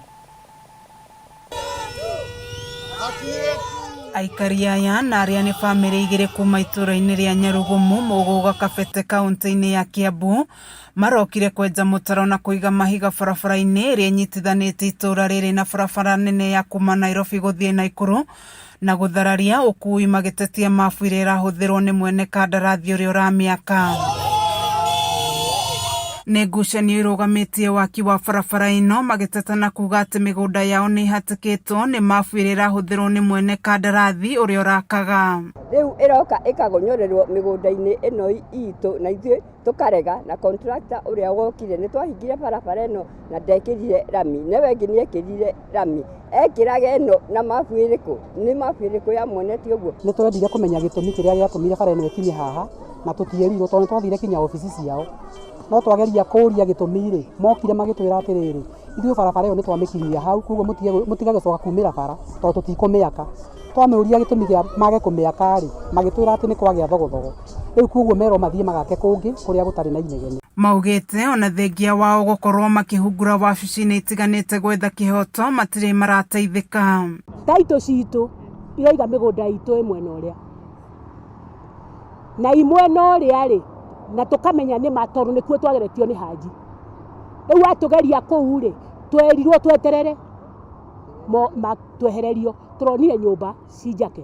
Aikari aya na arĩa nĩ bamĩrĩ igĩrĩ kuma itũũra-inĩ rĩa Nyarugumu Mũgũga Kabete kaunti-inĩ ya Kiambu marokire kwenja mũtaro na kũiga mahiga barabara-inĩ ĩrĩa ĩnyitithanĩtie itũũra rĩrĩ na barabara nene ya kuma Nairobi gũthiĩ Naikuru. Na gũthararia ũkui magĩtetia mabu ĩrĩa ĩrahũthĩrwo nĩ mwene kandarathi ũrĩa ũramĩaka. Nĩ ngucanio irũgamĩtie waki wa barabara ĩno magĩteta na kuga atĩ mĩgũnda yao nĩ ĩhatĩkĩtwo nĩ mabu ĩrĩa ĩrahũthĩrwo nĩ mwene kandarathi ũrĩa ũrakaga. Rĩu ĩroka ĩkagonyorerwo mĩgũnda-inĩ ĩno itũ na ithuĩ tũkarega na contractor ũrĩa wokire nĩ twahingire barabara ĩno na ndekĩrire rami newe ĩngĩ nĩ ekĩrire rami ekĩraga ĩno na mabu ĩrĩkũ nĩ mabu ĩrĩkũ ya muonetie ũguo. Nĩ twendire kũmenya gĩtũmi kĩrĩa gĩatũmire bara ĩno ĩkinye haha na tũtierirwo tondũ nĩ twathire kinya obici ciao no twageria kũria gĩtũmi rĩ mokire magĩtwĩra atĩrĩrĩ ithuĩ barabara ĩyo nĩ twamĩkinyia hau koguo mũtige gũcoka kumĩra bara tondũ tũtikũmĩaka. Twamĩũria gĩtũmi kĩa mage kũmĩaka rĩ magĩtwĩra atĩ nĩ kwagĩa thogothogo rĩu koguo merwo mathiĩ magake kũngĩ kũrĩa gũtarĩ na inegene. Maugĩte ona thengia wao gũkorwo makĩhungura wabici-inĩ itiganĩte gwetha kĩhoto matirĩ marateithĩka. Taitũ citũ iroiga mĩgũnda itũ ĩ mwena ũrĩa na imwena ũrĩa rĩ na tũkamenya nĩ ma tondũ nĩkuo twageretio nĩ Haji. Rĩu atũgeria kũu rĩ twerirwo tweterere twehererio tũronire nyũmba ci njake.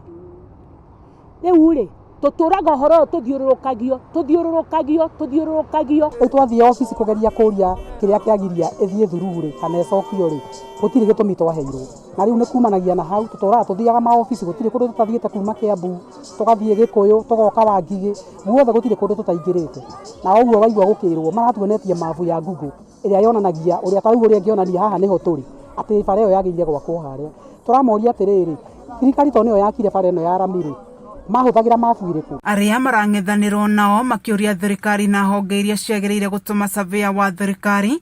Rĩu rĩ tũtũraga ũhoro ũyũ tũthiũrũrũkagio tũthiũrũrũkagio tũthiũrũrũkagio. Rĩu twathiĩ obici kũgeria kũria kĩrĩa kĩagiria ĩthiĩ through rĩ kana ĩcokio rĩ gũtirĩ gĩtũmi twaheirwo na rĩu nĩ kumanagia na hau tũtũraga tũthiaga maobici gũtirĩ kũndũ tũtathiĩte kuma Kiambu tũgathiĩ Gĩkũyũ tũgoka Wangigĩ guothe gũtirĩ kũndũ tũtaingĩrĩte na ũguo waigua gũkĩrwo maratuonetie mabu ya Google ĩrĩa yonanagia ũrĩa ta rĩu ũrĩa ĩngĩonania haha nĩho tũrĩ atĩ bara ĩyo yagĩrĩire gwakwo harĩa. Tũramoria atĩrĩrĩ thirikari tondũ nĩyo yakire bara ĩno ya rami rĩ mahũthagĩra mabu ĩrĩkũ? Arĩa marang'ethanĩrwo nao makĩũria thirikari na honge iria ciagĩrĩire gũtũma surveyor wa thirikari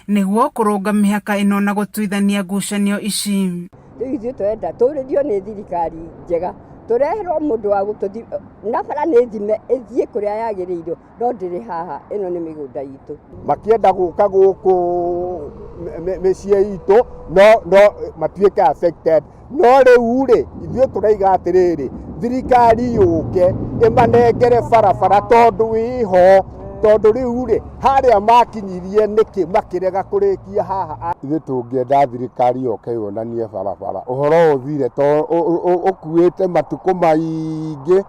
nĩguo kũrũnga mĩhaka ĩno na gũtuithania ngucanio ici. Rĩu ithuĩ tũrenda tũrĩrio nĩ thirikari njega tũreherwo mũndũ wa gũtũthi na bara nĩ thime ĩthiĩ kũrĩa yagĩrĩirwo no ndĩrĩ haha ĩno nĩ mĩgũnda itũ. Makĩenda gũka gũkũ mĩciĩ itũ no matuĩke affected no rĩu rĩ ithuĩ tũraiga atĩrĩrĩ thirikari yũke ĩmanengere barabara tondũ ĩho tondũ rĩu rĩ harĩa makinyirie nĩkĩ makĩrega kũrĩkia haha. Ithuĩ tũngĩenda thirikari yoke yonanie barabara ũhoro ũthire to ũkuĩte matukũ maingĩ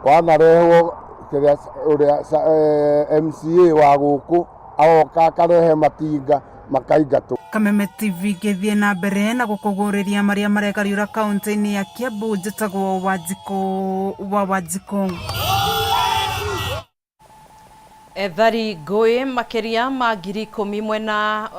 wanarehwo kĩrĩa ũrĩa MCA wa gũkũ agoka akarehe matinga makaingatwo. Kameme TV ngĩthiĩ na mbere na gũkũgũrĩria marĩa maregariũra kaunti-inĩ ya Kiambu njĩtagwo Wanjikũ wa Wanjikũ. Ethari ngũĩ makĩria ma 10,000 mwena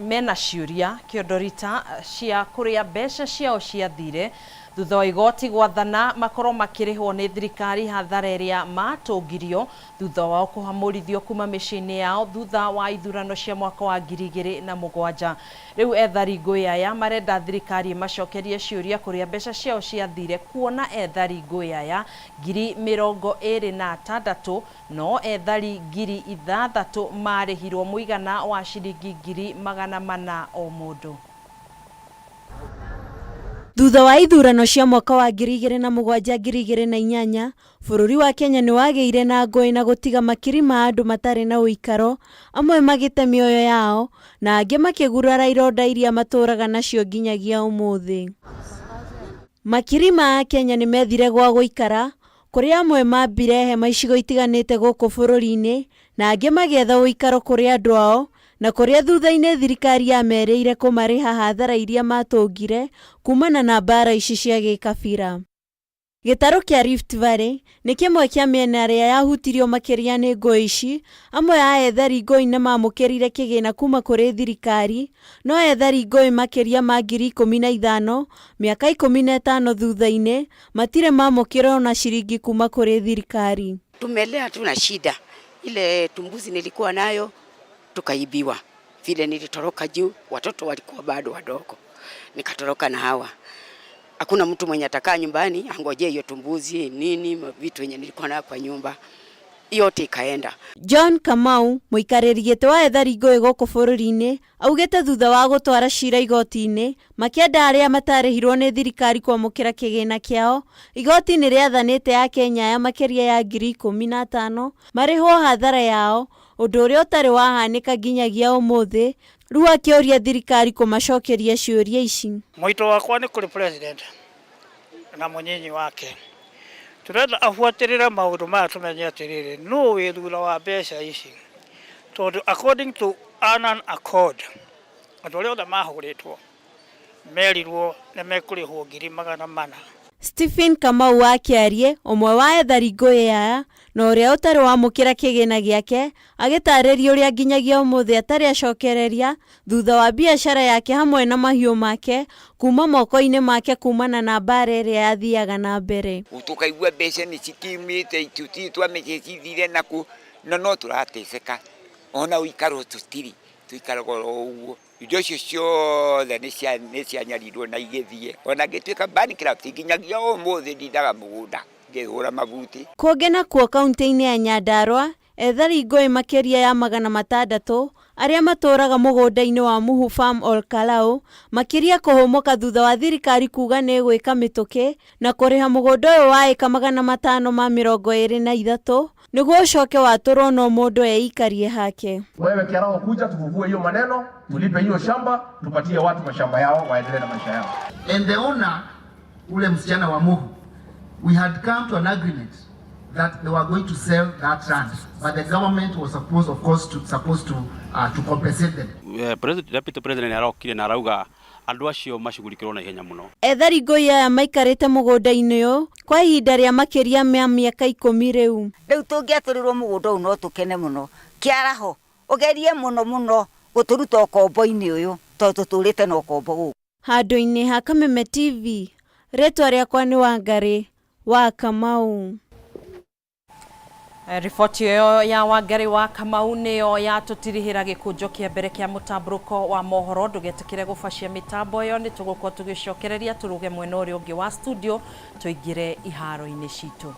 mena ciũria kĩondorita cia kũrĩa mbeca ciao ciathire thutha wa igoti gwathana makorwo makĩrĩhwo nĩ thirikari hathara ĩrĩa matũngirio thutha wao kũhamũrithio kuma mĩciĩ-inĩ yao thutha wa ithurano cia mwaka wa 2007. Rĩu ethari ngũĩ aya marenda thirikari ĩmacokerie ciũria kũrĩa mbeca ciao ciathire kuona ethari ngũĩ aya 26,000 no ethari 6,000 marĩhirwo mũigana wa ciringi 400,000 o mũndũ. Thutha wa ithurano cia mwaka wa 2007 2008 bũrũri wa Kenya nĩ wagĩire na ngũĩ na gũtiga makiri ma andũ matarĩ na ũikaro, amwe magĩte mĩoyo yao na angĩ makĩgurara ironda iria matũraga nacio nginyagia ũmũthĩ. Makiri ma Akenya nĩ methire gwa gũikara kũrĩa amwe mambire hema icigo itiganĩte gũkũ bũrũri-inĩ na angĩ magĩetha ũikaro kũrĩ andũ ao na kũrĩa thutha-inĩ thirikari yamerĩire kũmarĩha hathara iria matũngire kumana na mbara ici cia gĩkabira. Gĩtarũ kĩa Rift Valley nĩ kĩmwe kĩa mĩena ĩrĩa yahutirio makĩria nĩ ngũĩ ici, amwe a ethari ngũĩ nĩmamũkĩrire kĩgĩna kuma kũrĩ thirikari, no ethari ngũĩ makĩria ma 15,000 mĩaka 15 thutha-inĩ matirĩ mamũkĩra ona ciringi kuma kũrĩ thirikari. Tumelea tu na shida ile tumbuzi nilikuwa nayo tukaibiwa, vile nilitoroka juu, watoto walikuwa bado wadogo, nikatoroka na hawa. Hakuna mtu mwenye atakaa nyumbani angojee hiyo tumbuzi nini vitu yenye nilikuwa nayo kwa nyumba yote ikaenda. John Kamau mũikarĩri gĩtĩ wa ethari ngũĩ gũkũ bũrũri-inĩ augĩte thutha wa gũtwara cira igoti-inĩ makĩenda arĩa matarĩhirwo nĩ thirikari kwamũkĩra kĩgĩna kĩao, igoti nĩ rĩathanĩte Akenya aya makĩria ya 15,000 marĩhwo hathara yao, ũndũ ũrĩa ũtarĩ wahanĩka nginyagia ũmũthĩ Rĩu akĩũria thirikari kũmacokeria ciũria ici. Mwito wakwa nĩ kũrĩ president na mũnyinyi wake, tũrenda abuatĩrĩre maũndũ maya tũmenye atĩrĩrĩ, nũ wĩ thutha wa mbeca ici, tondũ according to Annan Accord andũ arĩa othe mahũrĩtwo merirwo nĩ mekũrĩhwo 400,000. Stephen Kamau wa Kĩariĩ, ũmwe wa ethari ngũĩ aya na ũrĩa ũtarĩ wamũkĩra kĩgĩna gĩake, agĩtarĩria ũrĩa nginyagia ũmũthĩ atarĩ acokereria thutha wa biacara yake hamwe na mahiũ make kuma moko-inĩ make kumana na mbara ĩrĩa yathiaga na mbere. Tukaigua mbeca nĩ cikiumĩte, tũtirĩ twamenya cithire nakũ, na no tũrateceka ona ũikaro tũtirĩ, tũikaraga oro ũguo. Indo icio ciothe nĩ cianyarirwo na igĩthiĩ, ona ngĩtuĩka bankrupt nginyagia ũmũthĩ ndindaga mũgũnda ngĩhũra mabuti. Kũngĩ nakuo kaunti-inĩ ya Nyandarua, ethari ngũĩ makĩria ya 600 arĩa matũraga mũgũnda-inĩ wa Muhu Farm Olkalau makĩria kũhũmũka thutha wa thirikari kuga nĩ ĩgwĩka mĩtũkĩ na kũrĩha mũgũnda ũyũ wa ĩka 523 nĩguo ũcoke watũrwo no mũndũ eikarie hake. Wewe Kiaraho, kuja tuvuvue hiyo maneno, tulipe hiyo shamba, tupatie watu mashamba yao waendelee na maisha yao. And the owner, ule msichana wa Muhu, we had come to an agreement that they were going to sell that land, but the government was supposed, of course, to compensate them. President, Deputy President arokire na arauga andũ acio macugurikirwo na ihenya mũno. Ethari ngũi aya maikarĩte mũgũnda-inĩ ũyũ kwa ihinda rĩa makĩria ma mĩaka 10 rĩu. Rĩu tũngĩatũrĩrwo mũgũnda ũyũ no tũkene mũno. Kĩaraho ũgerie mũno mũno gũtũruta ũkombo-inĩ ũyũ tondũ tũtũrĩte na ũkombo gũkũ. Handũ-inĩ ha Kameme TV, rĩtwa rĩakwa nĩ Wangarĩ wa Kamau. Riboti ĩyo ya Wangarĩ wa Kamau nĩyo yatũtirihĩra gĩkũnjo kĩa mbere kĩa mũtambũrũko wa mohoro. Ndũgetĩkĩre gũbacia mĩtambo ĩyo, nĩ tũgũkorwo tũgĩcokereria tũrũge mwena ũrĩa ũngĩ wa studio tũingĩre iharo-inĩ citũ.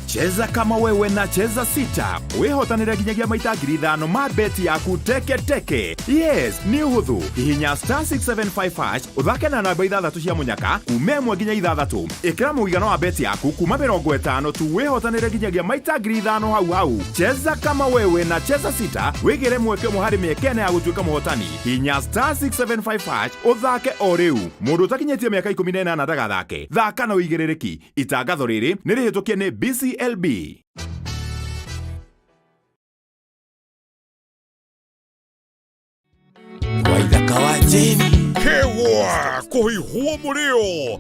Cheza kama wewe na Cheza Sita wihotanire nginyagia maita 5,000 ma beti yaku teke teke. Yes, nĩ ũhũthũ. Hihinya star 675 hash ũthake na namba 6 cia mũnyaka kuma 1 nginya 6. Ĩkĩra mũigana wa beti yaku kuma 50 tu wihotanire nginyagia maita 5,000 hau hau. Cheza kama wewe na Cheza Sita wĩgĩre mweke ũmwe harĩ mĩeke ĩna ya gũtuĩka mũhotani. Hihinya star 675 hash ũthake o rĩu. Mũndũ ũtakinyĩtie mĩaka 18 ndagathake. Thaka na ũigĩrĩrĩki. Itangatho rĩrĩ nĩ rĩhĩtũkie nĩ BCLB. Waithaka wa Jane Kewa kũhihwo mũrĩo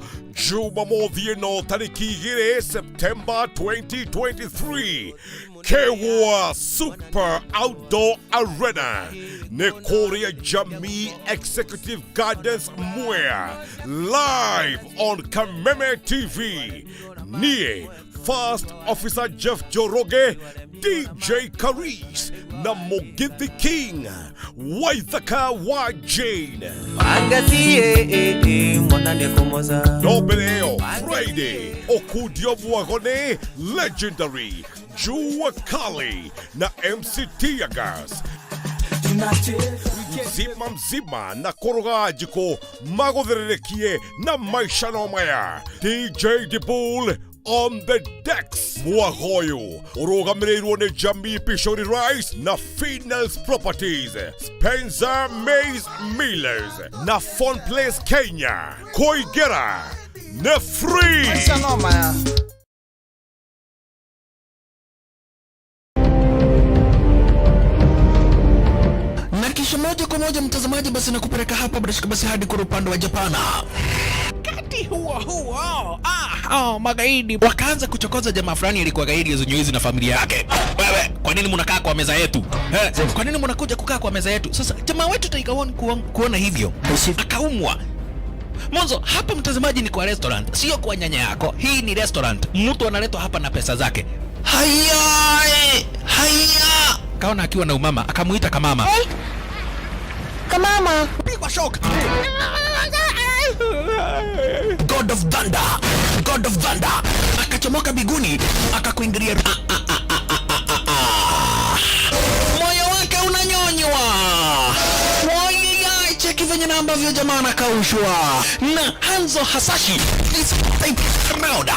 Jumamothi ĩno tarĩki 2 September 2023 Kewa Super Outdoor Arena nĩ kũrĩa Jamii Executive Gardens Mwea, live on Kameme TV. Niĩ First Officer Jeff Njoroge, DJ Karis na Mugithi King, Waithaka wa Jane. Angazie mwana nĩkũmoza. No mbere ĩyo Friday ũkundio mwago nĩ Legendary Jua Kali na MC Tiagas mzima mzima na kũrũga njikũ magũthĩrĩrĩkie na maisha no maya. DJ Dibul on the decks. Mwagoyo ũrũgamĩrĩirwo nĩ Jamii Pishori Rice na Finels Properties, Spencer Maize Millers na Fun Place Kenya. Kũingĩra nĩ free. Maisha no maya. Na kisha moja kwa moja mtazamaji, basi nakupeleka hapa bila shaka basi hadi kwa upande wa Japana. Wakati huo huo, magaidi wakaanza kuchokoza jamaa fulani alikuwa gaidi ya na familia yake. Wewe, kwa nini mnakaa kwa meza yetu? Kwa nini mnakuja kukaa kwa meza yetu? Sasa jamaa wetu Tiger One kuona hivyo akaumwa. Mwanzo hapa mtazamaji ni kwa restaurant, sio kwa nyanya yako. Hii ni restaurant. Mtu analetwa hapa na pesa zake. Haya, haya. Kaona akiwa na umama, akamuita kamama. Hey. Kamama. Pigwa shock. God of Thunder, God of Thunder akachomoka biguni akakuingilia. Moyo wake unanyonywa. Venye na ambavyo jamaa anakaushwa na Hanzo Hasashi this time round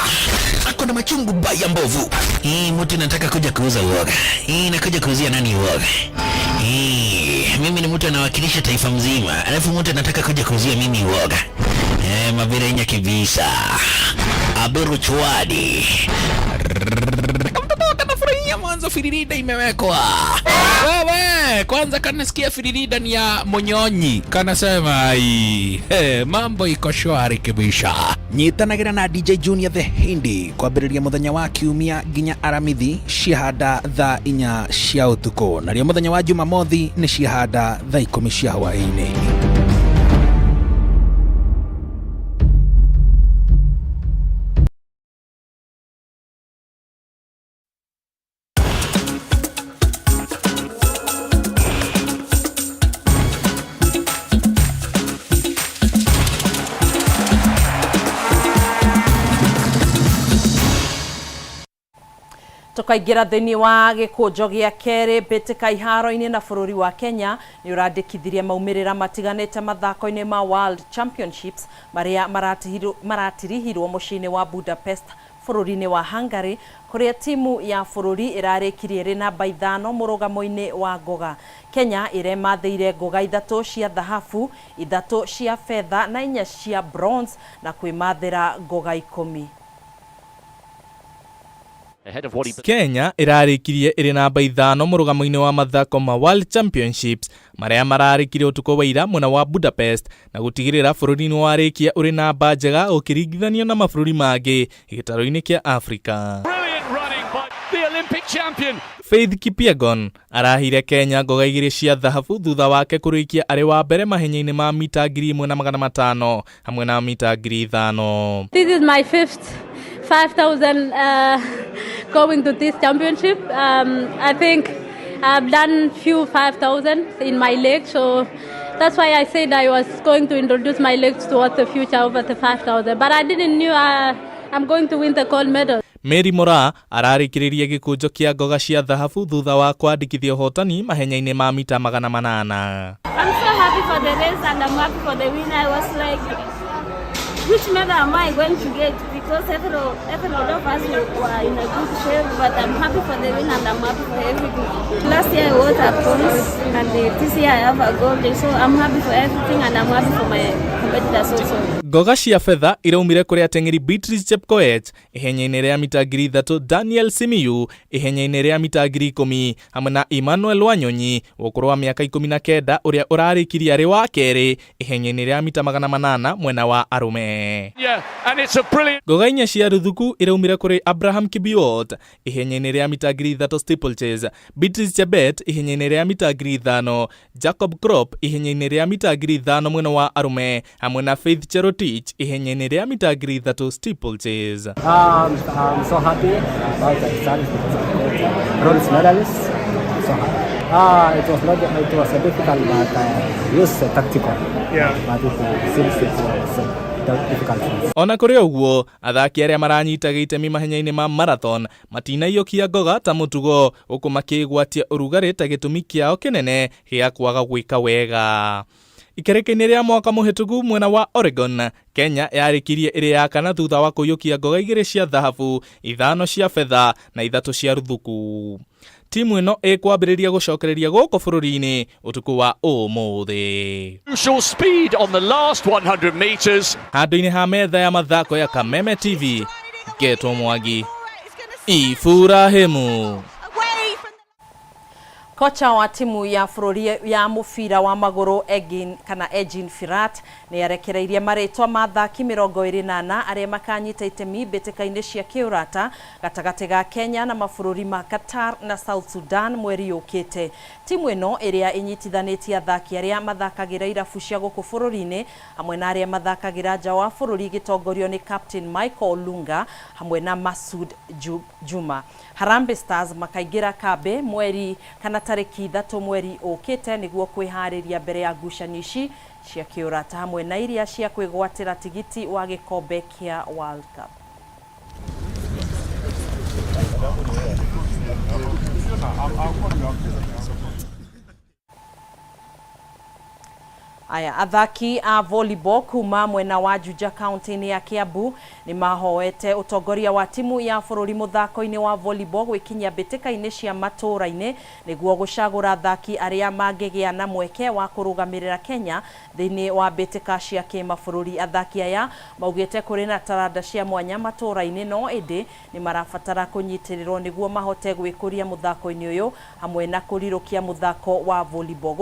ako na machungu baya mbovu. Hii mtu nataka kuja kuuza uoga. Hii nakuja kuuzia nani uoga? Hii mimi ni mtu anawakilisha taifa mzima, alafu mtu anataka kuja kuuzia mimi uoga. Mabirenya kibisa Aberu Chwadi kamtoto kanafurahia mwanzo, firirida imewekwa wewe. Kwanza kanasikia firirida ni ya Monyonyi, kanasema ai, hey, mambo iko shwari kibisha. Nyitanagira na DJ Junior the Hindi kwambĩrĩria mũthenya wa kiumia nginya aramithi ciahanda thaa 4 cia ũtukũ, narĩo mũthenya wa jumamothi nĩ ciahanda thaa 10 cia hwaĩ-inĩ. Tukaingĩra thĩinĩ wa gĩkũnjo gĩa kerĩ mbĩtĩka iharo-inĩ na bũrũri wa Kenya nĩ ũrandĩkithirie maumĩrĩra matiganĩte mathako-inĩ ma World Championships marĩa maratirihirwo mũciĩ-inĩ wa Budapest bũrũri-inĩ wa Hungary, kũrĩa timu ya bũrũri ĩrarĩkirie ĩrĩ namba 5 mũrũgamo-inĩ wa ngoga. Kenya ĩremathĩire ngoga 3 cia thahabu, 3 cia betha na 4 cia bronze na kwĩmathĩra ngoga 10. Kenya ĩrarĩkirie ĩrĩ namba 5 mũrũgamo-inĩ wa mathako ma World Championships marĩa mararĩkire ũtukũ wa ira mwena wa Budapest na gũtigĩrĩra bũrũri nĩ warĩkia ũrĩ namba njega ũkĩringithanio na mabũrũri mangĩ gĩtarũ-inĩ kĩa Afrika. Faith Kipyegon arahire Kenya ngoga 2 cia thahabu thutha wake kũrĩkia arĩ wa mbere mahenya-inĩ ma mita 1500 hamwe na mita 5000. This is my fifth 5,000 going to this championship. I think I've done few 5,000 in my leg, so that's why I said I was going to introduce my legs towards the future over the 5,000. But I didn't knew I'm going to win the gold medal. Mary Moraa ararĩkĩrĩria gĩkũnjo kĩa ngoga cia thahabu thutha wa kwandĩkithia ũhotani mahenya-inĩ ma mita 800. I'm so happy for the race and I'm happy for the winner. I was like, which medal am I going to get? Because every one of us were in a good shape, but I'm happy for the win and I'm happy for everything. Last year I won a bronze and this year I have a gold, so I'm happy for everything and I'm happy for my competitors also. Ngoga cia betha iraumire kũrĩ ateng'eri Beatrice Chepkoech ihenya-inĩ rĩa mita 3000, Daniel Simiyu ihenya-inĩ rĩa mita 10000 hamwe na Emmanuel Wanyonyi wa ũkũrũ wa mĩaka 19 ũrĩa ũrarĩkirie arĩ wa kerĩ ihenya-inĩ rĩa mita 800 mwena wa arũme. Ngoga 4 cia ruthuku iraumire kũrĩ Abraham Kibiwot ihenya-inĩ rĩa mita 3000 steeplechase, Beatrice Chebet ihenya-inĩ rĩa mita 5000, Jacob Krop ihenya-inĩ rĩa mita 5000 mwena wa arũme hamwe na Faith Cherotich ihenya-inĩ rĩa mita 3000 steeplechase. I'm so happy about the results because I got bronze medalist. I'm so happy. It was not, it was a difficult, but I used a tactical. Yeah. But it seems it was difficult. Ona kũrĩ ũguo, athaki arĩa maranyitaga itemi mahenya-inĩ ma marathon matinaiyũkia ngoga ta mũtugo, gũkũ makĩgwatia ũrugarĩ ta gĩtũmi kĩao kĩnene gĩa kwaga gwĩka wega. Ikereka-inĩ rĩa mwaka mũhĩtũku mwena wa Oregon, Kenya yarĩkirie ĩrĩ ya kana thutha wa kũiyũkia ngoga 2 cia thahabu, 5 cia betha na 3 cia ruthuku. Timu ĩno ĩkwambĩrĩria gũcokereria gũkũ bũrũri-inĩ ũtukũ wa ũmũthĩ. Crucial speed on the last 100 meters. Handũ-inĩ ha metha ya mathako ya Kameme TV, Ngetwo Mwangi, Iburahimu. Kocha wa timu ya bũrũri ya mũbira wa magũrũ Egin kana Ejin Firat nĩ arekereirie marĩtwa ma athaki 24 arĩa makanyita itemi mbĩtĩka-inĩ cia kĩũrata gatagatĩ ga Kenya na mabũrũri ma Qatar na South Sudan mweri ũkĩte. Timu ĩno ĩrĩa ĩnyitithanĩtie athaki arĩa mathakagĩra irabu cia gũkũ bũrũri-inĩ hamwe na arĩa mathakagĩra nja wa bũrũri ĩgĩtongorio nĩ Captain Michael Olunga hamwe na Masud Juma. Harambee Stars makaingĩra kambĩ mweri kana tarĩki 3 mweri ũkĩte nĩguo kwĩharĩria mbere ya ngucanio ici cia kĩũrata hamwe na iria cia kwĩgwatĩra tigiti wa gĩkombe kĩa World Cup. Aya athaki a volleyball kuma mwena wa Juja kaunti-inĩ ya Kiambu nĩ mahoete ũtongoria wa timu ya bũrũri mũthako-inĩ wa volleyball gwĩkinyia mbĩtĩka-inĩ cia matũũra-inĩ nĩguo gũcagũra athaki arĩa mangĩgĩa na mweke wa kũrũgamĩrĩra Kenya thĩinĩ wa mbĩtĩka cia kĩmabũrũri. Athaki aya maugĩte kũrĩ na taranda cia mwanya matũũra-inĩ no ĩndĩ nĩ marabatara kũnyitĩrĩrwo nĩguo mahote gwĩkũria mũthako-inĩ ũyũ hamwe na kũrirũkia mũthako wa volleyball.